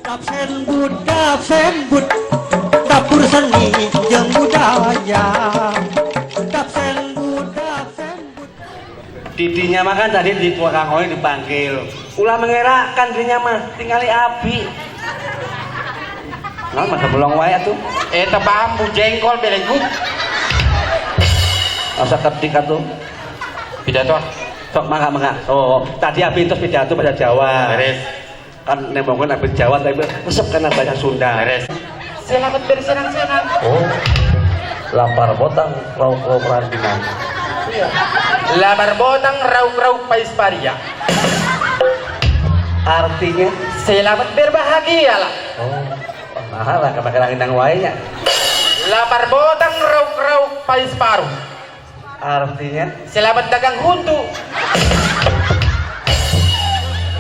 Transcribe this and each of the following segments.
Dapsen Dapsen dapur seni jeung budaya. Dapsen Dapsen. Didinya mah kan tadi di tukang oi dipanggil. Ulah mengerakan dirinya mah, tingali abi. Nah, masa belong wae atuh. Eta bambu jengkol belenggut. Asa ketik atuh. Pidato. Sok mangga mangga. Oh, tadi abi terus pidato bahasa Jawa. Beres. Kan nembongkeun abi Jawa tapi resep karena bahasa Sunda. Beres. Selamat bersenang-senang. Oh. Lapar botang rauk-rauk rantingan. Labar botang rauk-rauk pais paria. Artinya Selamat berbahagia lah. Oh, mahal lah kemakan ranginang wae nya. Lapar botang rauk-rauk pais paru. Artinya Selamat dagang huntu.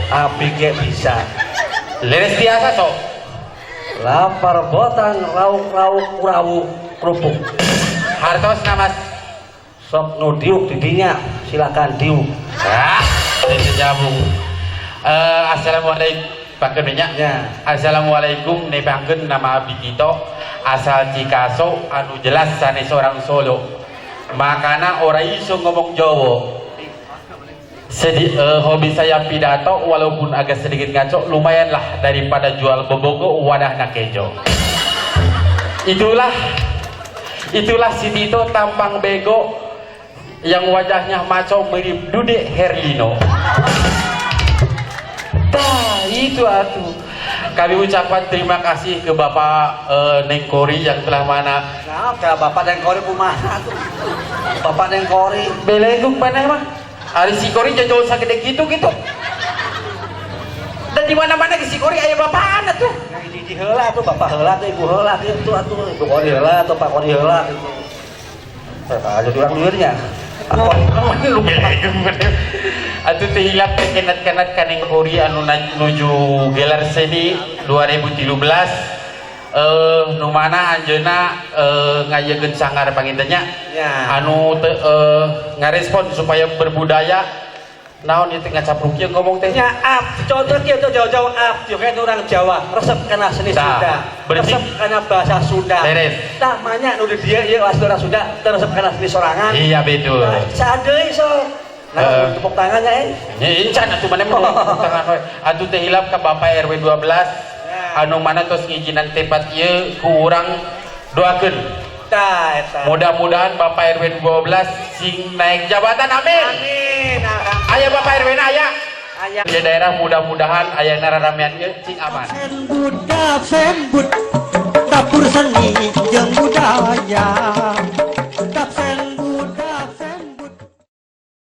Abi ge bisa. Leres biasa sok. Lapar botang rauk-rauk kurawu kerupuk. Hartos namas. Sok nu diuk didinya, silakan diuk. Ah, ini nyambung. Assalamualaikum Pak minyak. Ya. Assalamualaikum nepangkeun nama abdi Tito asal Cikaso anu jelas sanes orang Solo. Makana ora iso ngomong Jawa. Hobi saya pidato walaupun agak sedikit ngaco lumayan lah daripada jual bobogo wadah kejo. Itulah itulah si Tito tampang bego yang wajahnya maco mirip Dude Herlino. Tah, itu atuh. Kami ucapkan terima kasih ke Bapak Nengkori yang telah mana Nah, ke Bapak Nengkori kumaha tuh? Bapak Nengkori. Beleguk mana mah? Ari si Kori jauh sagede gitu gitu. Dan di mana-mana ke si Kori aya bapakna tuh. Nah, hiji heula tuh bapak heula tuh ibu heula gitu atuh ibu Kori heula atau Pak Kori heula gitu. Nah, jadi orang luirnya. Lu beleguk. Atuh teu hilap teh kenat-kenat ka Neng Kori anu nuju gelar seni 2013 nu mana anjeunna ngayegeun sanggar panginten nya Ya. Anu teu ngarespon supaya berbudaya naon ieu teh ngacapruk ieu ngomong teh. Ya, ap, contoh kieu tuh jauh-jauh ap, juga itu orang Jawa, resep kana seni Tah, Sunda, berarti- resep kana bahasa Sunda. Beres. Tah banyak nu di dieu ieu asli orang Sunda, teu resep kana seni sorangan. Iya, betul. Nah, sadeui so. Nah, tepuk tangannya eh. Nya encan atuh mana mah tepuk tangan we. Atuh teh hilap ka Bapak RW 12 Ya. anu mana tos ngijinan tempat ieu ku urang doakeun. Tah eta. Mudah-mudahan Bapak RW 12 sing naik jabatan, amin. Amin. Alhamdulillah. Aya Bapak RW na aya. Aya. Di daerah mudah-mudahan aya raramean ieu cing aman. Sembut sembut dapur seni.